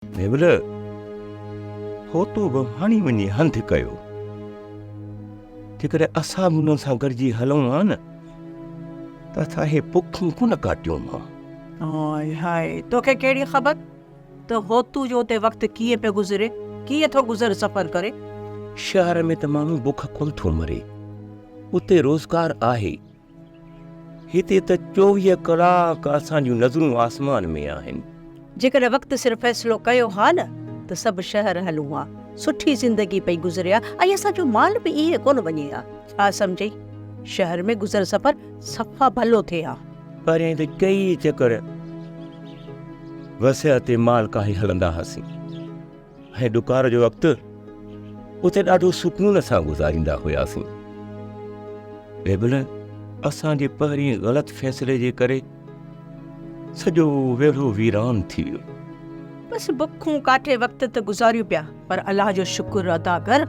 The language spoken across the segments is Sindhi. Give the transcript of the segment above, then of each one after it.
ميول، هوتو به هڻي وڃي هنڌ ڪيو. جيڪڏهن اسان به انهن سان گڏجي هلون ها نه ته اسان اهي بکون ڪونه ڪاٽيون ها. هاء هاء، توکي ڪهڙي خبر ته هوتو جو اتي وقت ڪيئن پيو گذري، ڪيئن ٿو گذر سفر ڪري. شهر ۾ ته ماڻهو بک ڪونه ٿو مري، اتي روزگار آهي. هتي ته 24 ڪلاڪ اسان جون نظرون آسمان ۾ آهن. جيڪڏهن وقت سر فيصلو ڪيو ها نه ته سڀ شهر هلون ها، سٺي زندگي پئي گذري ها ۽ اسان جو مال به ائين ڪونه وڃي ها. ڇا سمجهئي، شهر ۾ گذر سفر صفا ڀلو ٿئي ها. پهريائين ته ڪيئي چڪر وسيع تي مال ڪاهي هلندا هئاسين. ۽ ڏڪار جو وقت اتي ڏاڍو سڪون سان گذاريندا هياسين. بيبل اسان جي پهرين غلط فيصلي جي ڪري سڄو ويڙهو ويران ٿي ويو. بس بکون ڪاٽي وقت ته گذاريون پيا پر الله جو شڪر ادا ڪر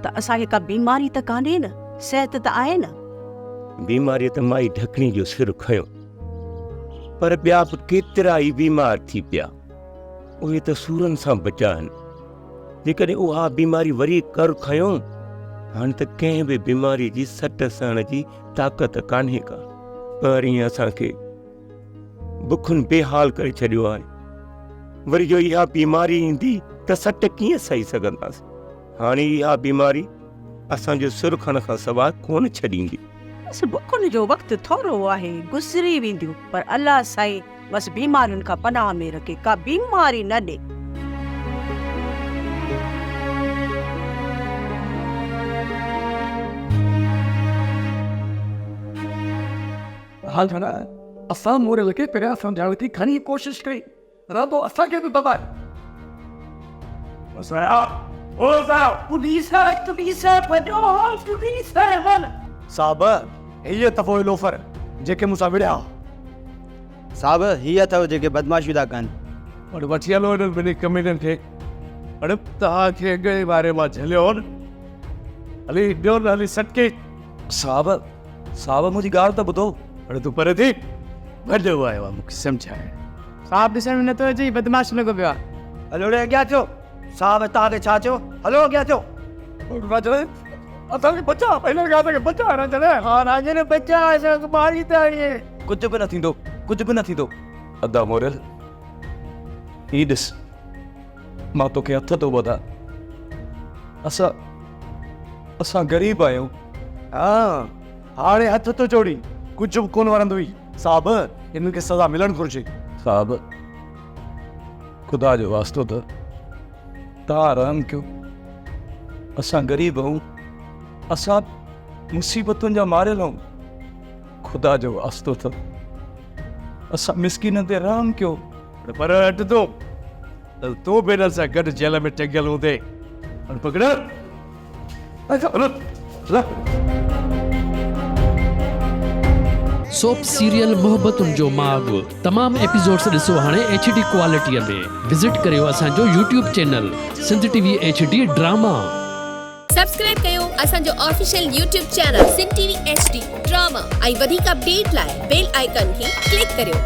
ته اسان کي ڪا بيماري ته ڪانهي نه، صحت ته آهي نه. بيماريء ته مائي ڍڪڻي جو سر کنيو پر ٻيا به ڪيترا ئي بيمار ٿي پيا. اهي ته سورن سان بچيا آهن. جيڪڏهن اها بيماري وري ڪر کنيو، هاڻي ته ڪنهن به بيماري جي سٽ سهڻ جي طاقت ڪانهي ڪا. پهرين اسان کي بکن بي حال ڪري ڇڏيو آهي. وري جو اها بيماري ايندي ته سٽ ڪيئن سهي سگهنداسين. هاڻي اها بيماري اسان جو سر کڻ کان سواء ڪونه ڇڏيندي. بس بکن جو وقت ٿورو آهي، گذري وينديون، پر الله سائين بس بيمارين کان پناهه ۾ رکي، ڪا بيماري نه ڏي. ها جانا، اسان موريل کي پهريان سمجهائڻ جي گهڻي ڪوشش ڪئي. رب اسان کي به بابا وسايا او وسايا پوليس پوليس ڀڄو پوليس صاحب هي اٿو اهي لوفر جيڪي مون سان وڙهيا. صاحب هي اٿو جيڪي بدمعاشيون ٿا ڪن. اڙي وٺي هلو انهن ٻنهي ڪمينن کي. اڙي توهان کي اڳئين واري مان جهليو هو نه. هلي ڏيو نه هلي سٽڪي. صاحب صاحب منهنجي ڳالهه ته ٻڌو. اڙي تون پري ٿي. وڏو آيو آ مون کي سمجهائڻ. صاحب ڏسڻ ۾ نٿو اچي بدمعاش لڳو پيو آ. هلو ڙي اڳيان ٿيو. صاحب توهان کي ڇا چيو هلو اڳيان ٿيو. راڄڻ اسان کي بچاء هنن کان اسان کي بچاء راڄڻ. ها راڄڻ بچاء اسان کي ماري ٿا اهي. ڪجهه به نه ٿيندو ڪجهه به نه ٿيندو. ادا موريل هي ڏس مان توکي هٿ ٿو ٻڌان اسان اسان غريب آهيون. ها هاڻي هٿ ٿو جوڙين ڪجهه به ڪونه ورندوئي. صاحب انهن کي سزا ملڻ گهرجي. صاحب خدا جو واسطو ته توهان رحم ڪيو اسان غريب آهيون اسان مصيبتن جا ماريل آهيون خدا جو واسطو ته اسان مسڪينن تي رحم ڪيو. پر هٽ تون ته تون به انهن سان گڏ جيل ۾ ٽنگيل هوندين. هل پڪڙ. سوپ سيريل محبتن جو ماڳ تمام ايپيسوڊس ڏسو هاڻي ايڇ ڊي ڪوالٽي ۾ وزٽ ڪريو اسان جو YouTube channel Sindh T V H D drama. Subscribe ڪيو اسان جو official YouTube channel Sindh T V H D drama ۽ وڌيڪ اپڊيٽ لاء بيل آئيڪان کي ڪلڪ ڪريو.